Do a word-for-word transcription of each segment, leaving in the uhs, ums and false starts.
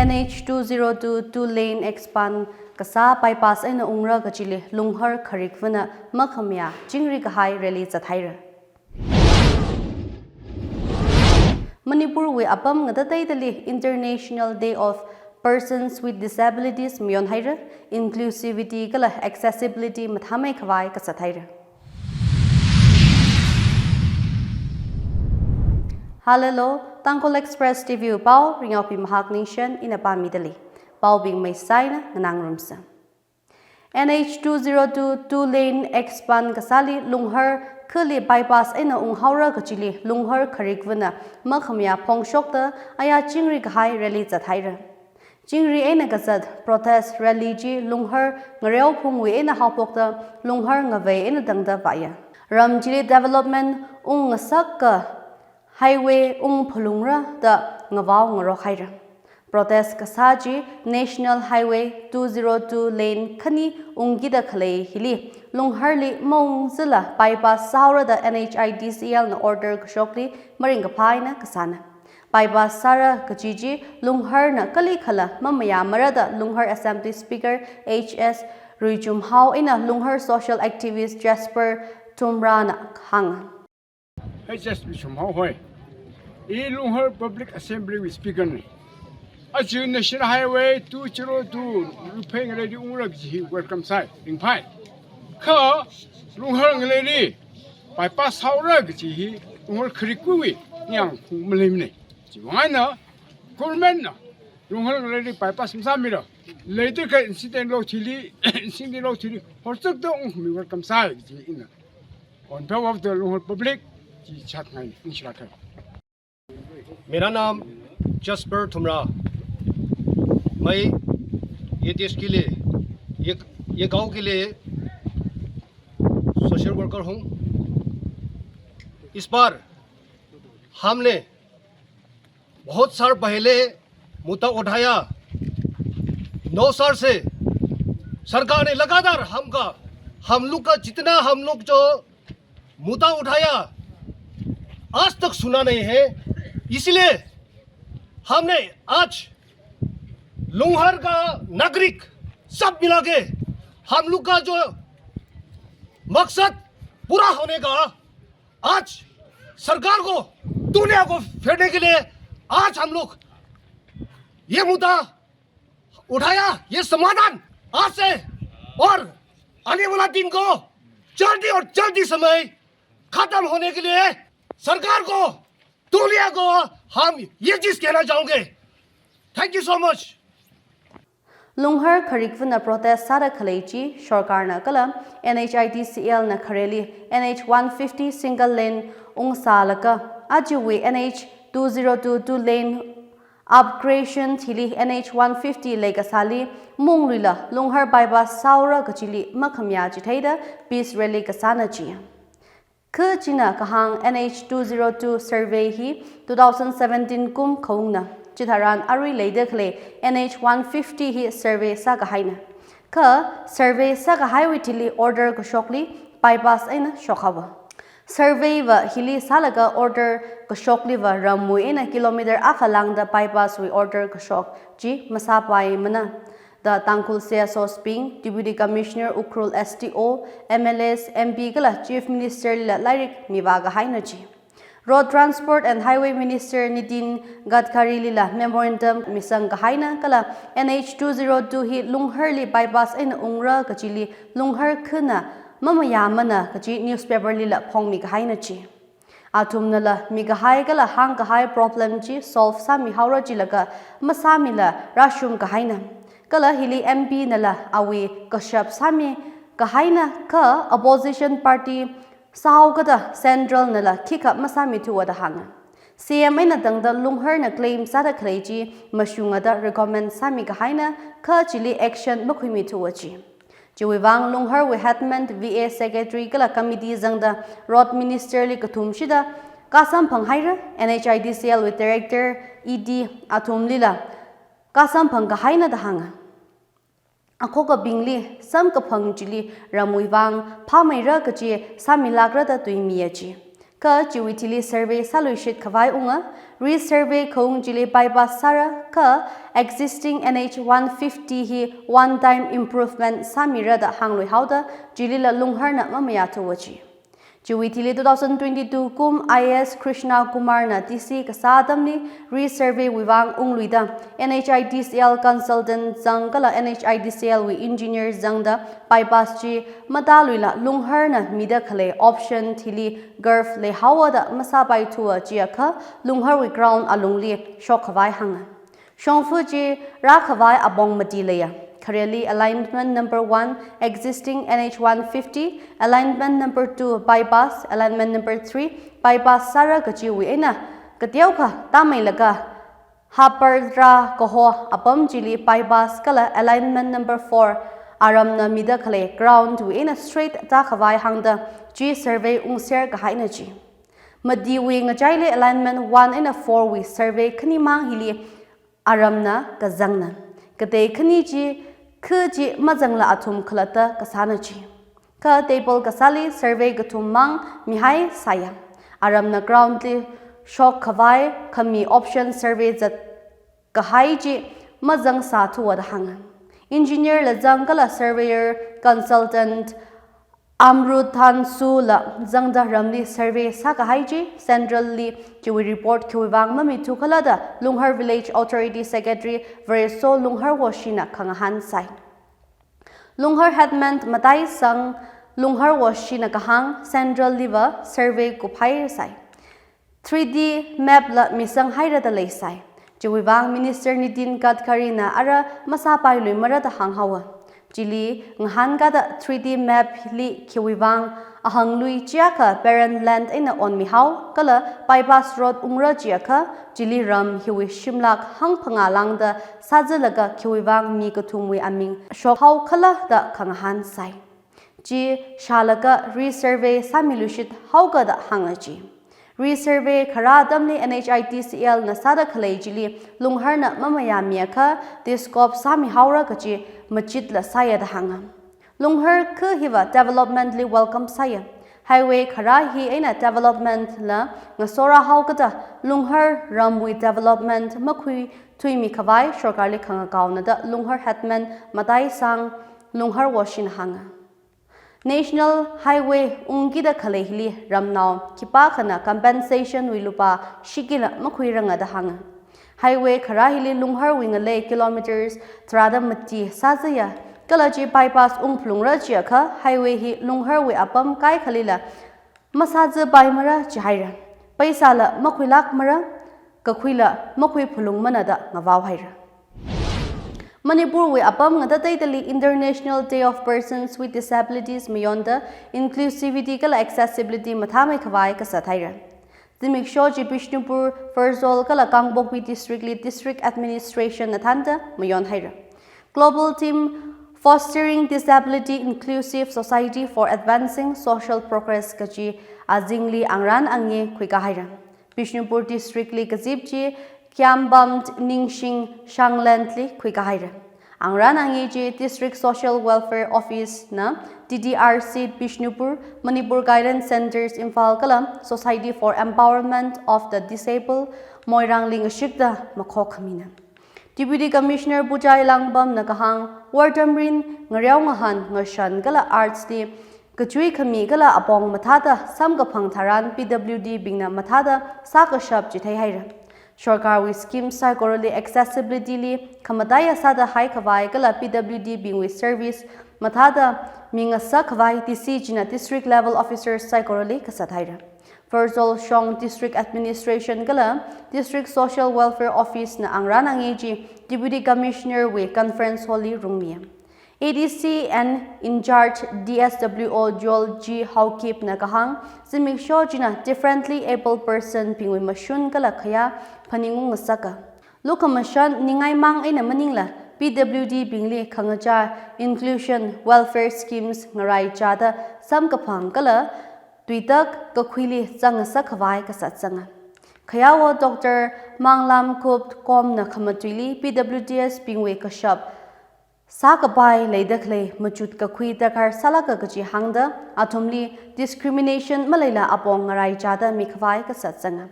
N H two zero two two lane expand kasā bypass eina ungra kachili Lunghar kharikvana makhamayā chingri kahai rally zathaira. Manipurwui apam ngatateidali International Day of Persons with Disabilities mayonhaira, inclusivity kala accessibility mathāmeikhavai kasathaira. Hallelujah, Tangkhul Express T V pao, Ringaopi Mahak Ningshen, ina pāmidalei. Paobing maisaina nganāngarumsa. N H two zero two two lane expand kasāli Lunghar khali bypass eina unghaora kachili Lunghar kharikvana makhamayā phongshokta ayā chingri kahai rally zathaira. Chingri eina kazat protest rally chi Lunghar ngareophungwui eina haophokta Lunghar ngavei eina tangda vāya. Ram chili development ungngasakka highway ungphalungra da ngavao ngarokhaira. Protest kasā chi National Highway two zero two lane khani ungkida khalei hili Lungharli maungzila bypass sāhaora da N H I D C L na order kashokli maringkaphā eina kasāna. Bypass sāra kaji chi Lungharna kalikhala mamayāmara da Lunghar Assembly Speaker H S Ruichumhao eina Lunghar social activist Jasper Thumrana hānga. H S Ruichumhao hoi. I Lunghar Public Assembly wui Speaker ni. Aja National Highway two zero two ruphei ngaleili ungra kaji hi welcome sāi, ringphai. Kha Lunghar ngaleili bypass sāhaora kaji hi Lunghar kharikvawui ningyāng phung maleimana. Chiwui vang eina government na Lunghar ngaleili bypass masāmira. Leida khalei incident lo thili, incident lo thili, horchakta ungkhami welcome sāi kaji ina on behalf of the Lunghar public chi chatngai, ningshilāk kahai. मेरा नाम जसपर थुमरा। मैं ये देश के लिए, ये, ये गांव के लिए सोशल वर्कर हूँ। इस बार हमने बहुत साल पहले मुद्दा उठाया। नौ साल से सरकार ने लगातार हमका, हम लोग का जितना हम लोग जो मुद्दा उठाया, आज तक सुना नहीं है। इसलिए हमने आज लुंगहर का नागरिक सब मिला के हम लोग का जो मकसद पूरा होने का आज सरकार को, दुनिया को फेरने के लिए आज हम लोग ये मुद्दा उठाया, ये समाधान आज से और आने वाला दिन को जल्दी और जल्दी समय खत्म होने के लिए सरकार को, दुनिया को हम ये चीज कहना चाहूंगे। Thank you so much. Lunghar kharikvana protest sāda khalei chi sorkarna kala N H I D C L na khareli N H one fifty single lane ungsālaga ajiwui N H two zero two two lane upgradation thili N H one fifty leikasāli maungluila Lunghar bypass sāhaora kachili makhamayā chitheida peace rally kasāna chi. Kha china kahāng N H two zero two survey hi two thousand seventeen kum khaungna, chitharan arui leida khalei N H one fifty hi survey sākahaina. Kha survey sākahaiwui thili order kashokli bypass eina shokhaowa. Survey va hili sālaga order kashokliva ramwui eina kilometer akha lāngda bypass wui order kashok chi masāpaimana da Tangkhul C S Os bing, Deputy Commissioner Ukhrul, S D O, M L As, M P kala Chief Minister lila lairik mivākahaina chi. Road Transport and Highway Minister Nitin Gadkari lila memorandum misangkahaina kala N H two zero two hi Lungharli bypass eina ungra kachili Lunghar khana mamayāmana kachi newspaper lila phongmikahaina chi. Athumnala mikahai kala hāngkahai problem chi solve sāmihaora chilaga masāmila rāshungkahaina. Kala hili M P nala awui kashap sāmikahaina kha opposition party sāhaokada central nala khikha masāmithuwa da hānga. C M eina tangda Lungharna claim sāda khalei chi mashungada recommend sāmikahaina kha chili action makhuimithuwa chi. Chiwui vang Lungharwui headman, V A secretary kala committee zangda Road Minister li kathumshida kasamphanghaira, N H I D C L wui director, E D athumlila kasamphangkahaina da hānga. Akhokabingli samkaphang chili ramwui vang phāmeira kachi sāmilākra da tuimiya chi. Kha chiwui thili survey sāluishit khavai unga, resurvey khaung chili bypass sāra, kha existing N H one fifty hi one time improvement sāmira da hānglui haoda, chilila Lungharna mamayāthuwa chi. Chiwui thili two thousand twenty-two kum I A S Krishna Kumar na D C kasā atamli resurvey wui vang ungluida, N H I D C L consultant zang kala N H I D C L wui engineer zangda bypass chi matāluila Lungharna mida khalei option thili curve leihaowa da masāpaithuwa chiakha Lungharwui ground alungli shok khavai hānga. Shongfa chi rākhavai apong mati leiya. Khareli alignment number one existing N H one fifty, alignment number two bypass, alignment number three bypass sāra kachiwui eina kateokha tāmeilaga Haparda kaho apam chili bypass kala alignment number four aramna mida khalei ground wui eina straight tākhavai hāngda chi survey ungser kahaina chi. Matiwui ngachaili alignment one eina four wui survey khanimang hili aramna kazangna. Katei khani chi, kha chi mazangla athum khalatta kasāna chi. Kha table kasāli survey kathummang mihai sāya. Aramna ground li shok khavai khami option survey zat kahai chi mazangsāthuwa da hānga. Engineer la zang kala surveyor consultant Amruthan Su la zangda ramli survey sākahai chi central li chiwui report khiwui vang mamithu khala da Lunghar Village Authority Secretary Vareso Lunghar Woshina khangahān sai. Lunghar headman mataisang Lunghar Woshina kahāng central liva survey kuphaisai. Three D map la misanghaira da leisai. Chiwui vang Minister Nitin Gadkari na ara masāpailuimara da hānghaowa. Chili ngahānkada three D map li khiwui vang ahanglui chiakha barren land eina onmihao, kala bypass road ungra chiakha chili ram hiwui shimlak hangphangā lāngda sāzalaga khiwui vang mi kathumwui aming shokhao khala da khangahān sai. Chi shālaga resurvey sāmiluishit haoga da hānga chi. Resurvey kharā atamli N H I D C L na sāda khalei chili Lungharna mamayāmiakha descope sāmihaora kachi machitla sāya da hānga. Lunghar kha hiva development li welcome sāya. Highway kharā hi eina development la ngasorāhaokada Lunghar ramwui development makhuithuimi khavai sorkarli khangakaona da Lunghar headman mataisang Lunghar Woshina hānga. National Highway ungkida khalei hili ramnao khipākhana compensation wui lupā shikila makhuiranga da hānga. Highway kharā hili Lungharwui ngalei kilometers tharāda mati sāzaya, kala chi bypass ungphalungra chiakha highway hi Lungharwui apam kaikhalila masāzapaimara chihaira. Paisala makhuilākmara, kakhuila makhuiphalungmana da ngavaohaira. Manipurwui apam ngatateidali International Day of Persons with Disabilities mayonda inclusivity kala accessibility mathāmei khavai kasat haira. Zimiksho chi Bishnupur, Pherzawl kala Kangpokpi district li district administration na thānda mayon haira. Global theme Fostering Disability Inclusive Society for Advancing Social Progress kachi azingli angran angi khuikahaira. Bishnupur district li kazip chi Kyambam Ningshing Shangland li khuikahaira. Angran angi chi District Social Welfare Office na D D R C Bishnupur, Manipur Guidance Centres Imphal kala Society for Empowerment of the Disabled Moirang li ngashikda makhokhamina. Deputy Commissioner Pujai Langbam na kahāng, wortamrin, ngareo ngahān, ngashan kala arts li kachui khami kala apong mathāda samkaphang tharan P W D bingna mathāda sākashap chitheihaira. Sorkarwui scheme saikorali accessibility li khamataiya sāda haikhavai kala P W D bingwui service mathāda mingasak khavai D C china district level officers saikorali kasat haira. Pherzawl shong District Administration kala District Social Welfare Office na angran angi chi Deputy Commissioner wui conference hall li rungmiya. A D C and in charge D S W O Joel G Haokip na kahāng, zimiksho china differently abled person bingwui mashun kala khayā phaningung ngasaka. Lukhamashan ningaimang eina maningla P W D bingli khangachā inclusion welfare schemes ngaraichāda samkaphang kala tuitak kakhuili zangngasak khavai kasat sanga. Khayawo Doctor Manglam Kup Kom na khamatuili P W D S bingwui kashap sākapai leida khalei machut kakhui darkar sālāka kachi hāngda athumli discrimination maleila apong ngaraichāda mikhavai kasat sanga.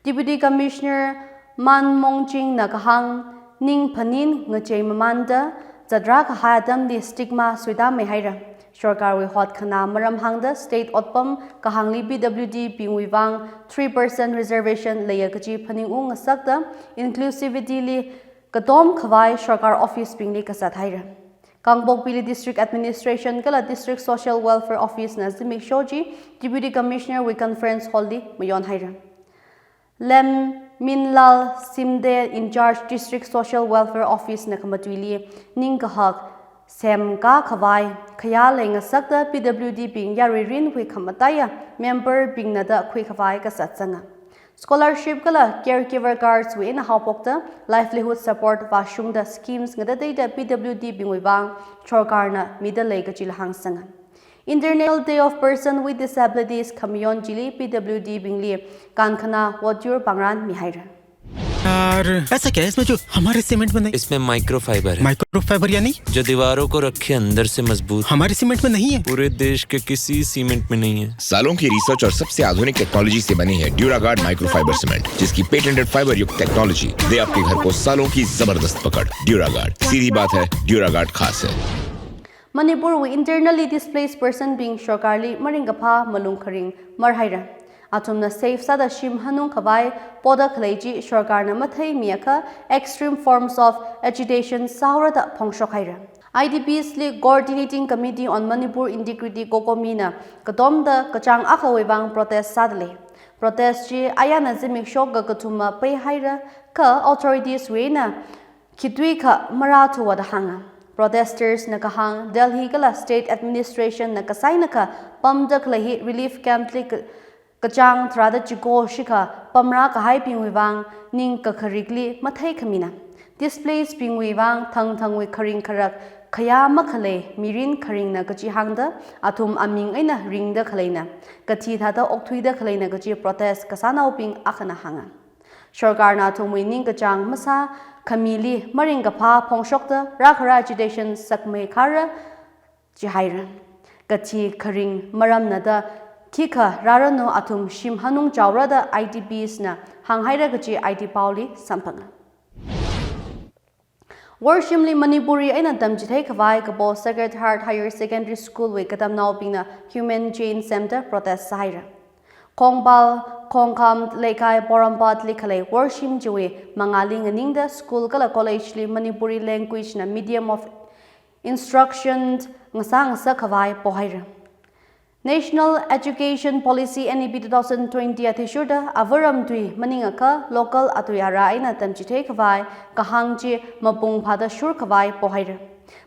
Deputy Commissioner Man Mongching na kahāng, ning phaning ngachei mamānda zatrā kahai atamli stigma suitāmei haira. Sorkarwui hotkhana maram hāngda state otpam kahāngli P W D bingwui vang three percent reservation leiya kachi phaningungngasakta inclusivity li katom khavai sorkar office bingli kasat haira. Kangpokpili District Administration kala District Social Welfare Office na zimiksho chi Deputy Commissioner wui Conference Hall li mayon haira. Lemminlal Shimde, in charge District Social Welfare Office na khamatuili ningkahak semkā khavai khayā leingasakta P W D bing yarui rinwui khamataiya member bingna da khuikhavai kasat sanga. Scholarship kala caregiver cards wui eina haophokta livelihood support vāshungda schemes ngatateida P W D bingwui vang sorkarna mida lei kachila hāngsanga. International Day of Person with Disabilities khamayon chili P W D bingli kankhana votyur pangran mihaira. यार, ऐसा क्या है इसमें जो हमारे सीमेंट में नहीं? इसमें माइक्रोफाइबर है। माइक्रोफाइबर यानी? जो दीवारों को रखे अंदर से मजबूत। हमारे सीमेंट में नहीं है। पूरे देश के किसी सीमेंट में नहीं है। सालों की रिसर्च और सबसे आधुनिक टेक्नोलॉजी से बनी है ड्यूरागार्ड माइक्रोफाइबर सीमेंट, जिसकी पेटेंटेड फाइबर युक्त टेक्नोलॉजी दे आपके घर को सालों की जबरदस्त पकड़। ड्यूरागार्ड, सीधी बात है, ड्यूरागार्ड खास है। Manipur wui internally displaced person bing sorkarli maringkaphā malung kharing marhaira. Athumna safe sāda shim hanung khavai poda khalei chi sorkarna matheimiakha extreme forms of agitation sāhaora da phongshok haira. I D Ps li Coordinating Committee on Manipur Integrity, COCOMI na katomda kachāng akhawui vang protest sāda lei. Protest chi ayāna zimiksho kakathuma peihaira kha authorities wui eina khitui kha marāthuwa da hānga. Protesters na kahāng, Delhi kala state administration na kasaina kha pamda khalei hi relief camp li ka-, kachāng tharāda chiko shikha pamrā kahaibingwui vang ning kakharikli matheikhamina. Displaced bingwui vang thangthangwui kharing kharak khayā makhalei mirin kharingna kachi hāngda athum aming eina ringda khaleina, kathi thāda okthuida khaleina kachi protest kasānaobing akhana hānga. Sorkarna athumwui ningkachāng masākhamili maringkaphā phongshokta rākhara agitation sakmei kharā jihaira. Kathi kharing maramna da khikha rāranu, athum shim hanung chaora da I D Ps na hānghaira kachi I D paoli samphanga. Worshimli Manipuri eina tamchithei khavai kapo Sacred Heart Higher Secondary School wui katamnaobingna Human Chain Center protest sāhaira. Khongpal, Khongkham Leikai Porompat li khalei Worshim chiwui mangāli nganingda school kala college li Manipuri language na medium of instruction ngasā ngasak khavai pohaira. National Education Policy, N E P two thousand twenty athishurda avaram tui maningakha local atui ara eina tamchithei khavai kahāng chi mapung phāda shur khavai pohaira.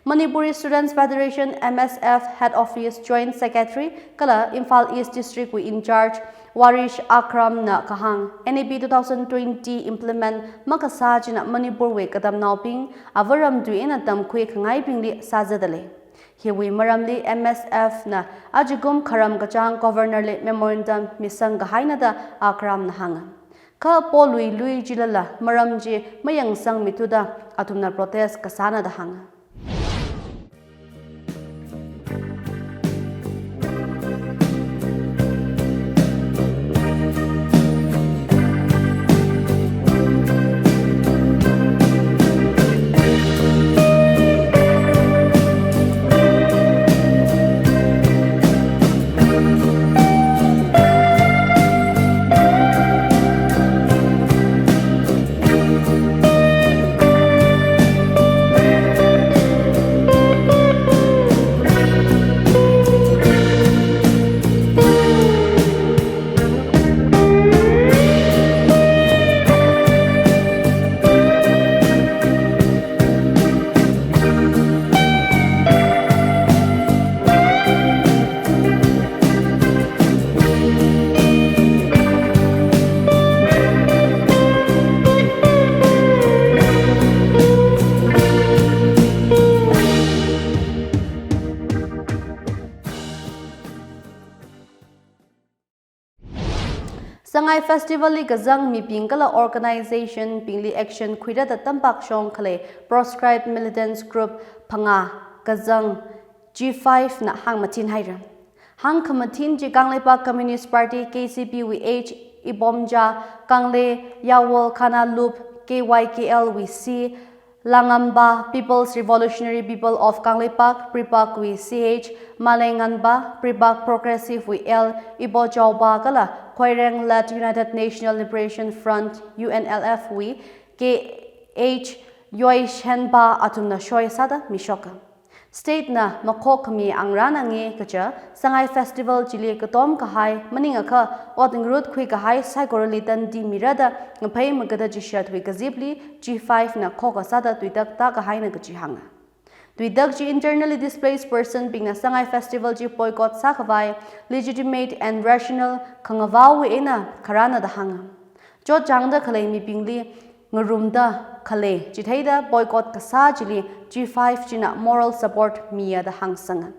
Manipuri Students Federation, M S F, Head Office Joint Secretary kala Imphal East District wui in charge Warish Akram na kahāng, N E P two thousand twenty implement makasā china Manipur wui katamnaobing avaram tui eina tamkhui khangaibingli sāzada lei. Hiwui maramli M S F na ajakum kharam kachāng Governor li memorandum misang kahaina da Akram na hānga. Kha polui lui chilala maram chi mayangsangmithuda athumna protest kasāna da hānga. Sangai Festival li kazang mibing kala organization bingli action khuira da tampak shong khalei proscribed militants group phangā kazang G five na hāngmathin haira. Hāngkhamathin chi Kangleipak Communist Party, K C P, wui H Ibomcha, Kangle Yawol Khana Lup, K Y K L wui C Langamba, People's Revolutionary People of Kangleipak, PREPAK wui C H Malengamba, PREPAK Progressive wui L Ibochauba kala Khoireng-led United National Liberation Front, U N L F wui K H Yoishenba athumna soi sāda mishoka. State na makhok khami angrana nge kaja Sangai Festival chili katom kahai maningakha ot ngarut khui kahai saikorali tandi mira da ngaphei magada chishat wui kazipli G five na khoka sāda tuitak ta kahaina kaji hānga. Tuitak chi internally displaced person bingna Sangai Festival chi boycott sākhavai legitimate and rational khangavawui eina kharana da hānga. Chotchangda khalei mibingli ngarumda khalei chitheida boycott kasā chili G five china moral support miya da hāngsanga.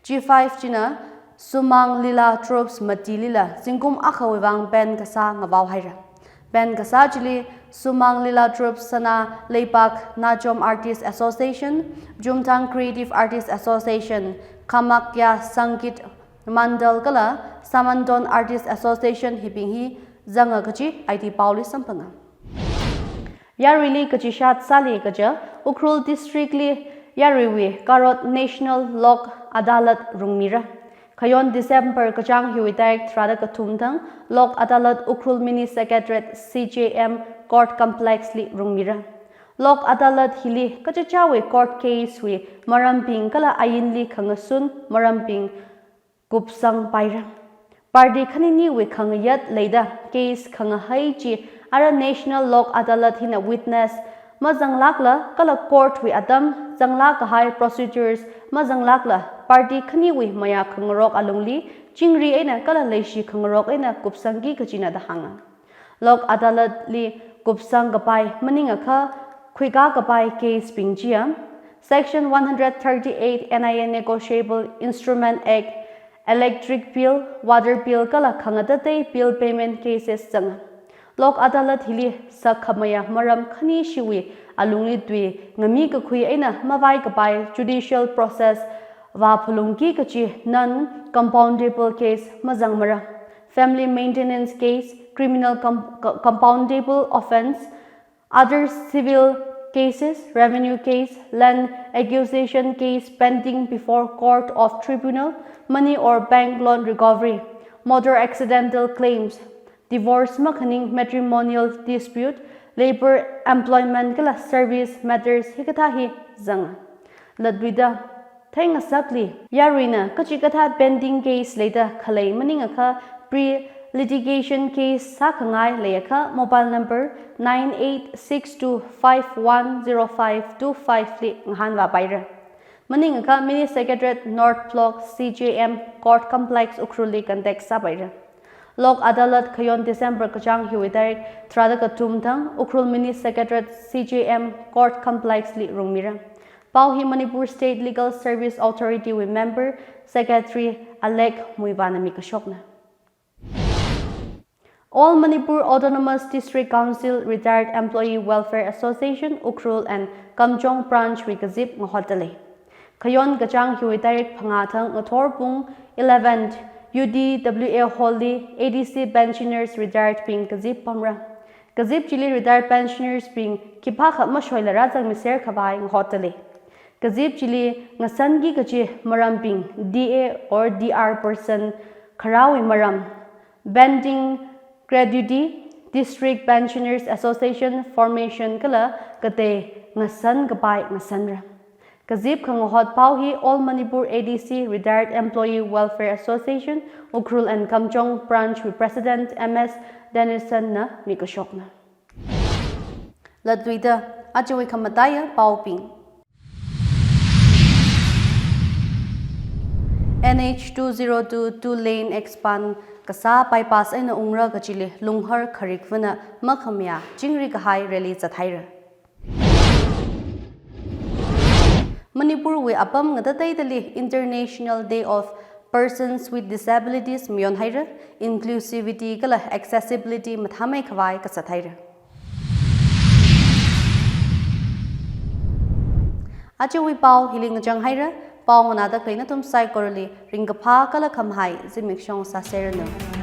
G five china Sumang Lila Troupes matilila zingkum akhawui vang ban kasā ngavaohaira. Ban kasā chili Sumang Lila Troupes Sana Leipak, Nachom Artist Association, Chumthang Creative Artist Association, Kamakya Sangeet Mandal kala Samandon Artist Association hibing hi zanga kaji I T paoli samphanga. Yaruili kachishat sāli kaja Ukhrul District li yaruiwui Karot National Lok Adalat rungmira. Khayon December kachāng hiwui tarik tharāda kathum thang Lok Adalat Ukhrul Mini Secretariat C J M Court Complex li rungmira. Lok Adalat hili kachichāwui court case wui marambing kala ainli khangasun marambing kupsangpaira. Party khaniniwui khangayat leida case khangahai chi ara National Lok Adalat hina witness mazanglākla kala court wui atam zanglāk kahai procedures mazanglākla party khaniwui mayā khangarok alungli chingri eina kala leishi khangarok eina kupsangki kajina da hānga. Lok Adalat li kupsang kapai maningakha khuikā kapai case bing chiya Section one hundred thirty-eight N I A Negotiable Instrument Act, electric bill, water bill kala khangatatei bill payment cases zanga. Lok Adalat hili sākhamayā maram khanishiwui alungli tui ngami kakhui eina mavai kapai judicial process vāphalungki kachi non-compoundable case mazangmara. Family maintenance case, criminal com-, co-, compoundable offence, other civil cases, revenue case, land acquisition case pending before court of tribunal, money or bank loan recovery, motor accidental claims, divorce makhaning matrimonial dispute, labor, employment kala service matters hikathā hi zanga. Latluida theingasakli yaruina kachikathā pending case leida khalei maningakha pre-litigation case sākhangai leiakha mobile number nine eight six two five one zero five two five li ngahānvāpaira. Maningakha Mini Secretariat North Block C J M Court Complex Ukhrulli contact sāpaira. Lok Adalat khayon December kachāng hiwui tarik tharāda kathum thang Ukhrul Mini Secretariat C J M Court Complex li rungmira. Pao hi Manipur State Legal Service Authority wui member Secretary Alek Muivahna mikashokna. All Manipur Autonomous District Council Retired Employee Welfare Association Ukhrul and Kamjong Branch wui kazip ngahotdalei. Khayon kachāng hiwui tarik phangā thang ngathor pung eleven U D W A Hall li A D C pensioners retired bing kazip pamra. Kazip chili retired pensioners bing khipākha mashoila rāzangmiser khavai ngahotdalei. Kazip chili ngasanki kachi marambing D A or D R person kharāwui maram, pending gratuity, District Pensioners Association formation kala katei ngasan kapai ngasanra. Kazip khangahot pao hi All Manipur A D C Retired Employee Welfare Association, Ukhrul and Kamjong Branch wui President M S Dennison na mikashokna. Latluida ajawui khamataiya paobing. N H two zero two two lane expand kasā bypass eina ungra kachili Lunghar kharikvana makhamayā chingri kahai rally zathaira. Manipur wui apam ngatateidali International Day of persons with disabilities mayonhaira, inclusivity kala accessibility mathāmeikhavai kasathaira. Ajawui pao hili ngachanghaira, pao nganāda khalei nathum saikorali ringkaphā kala khamahai zimiksho sāseranu.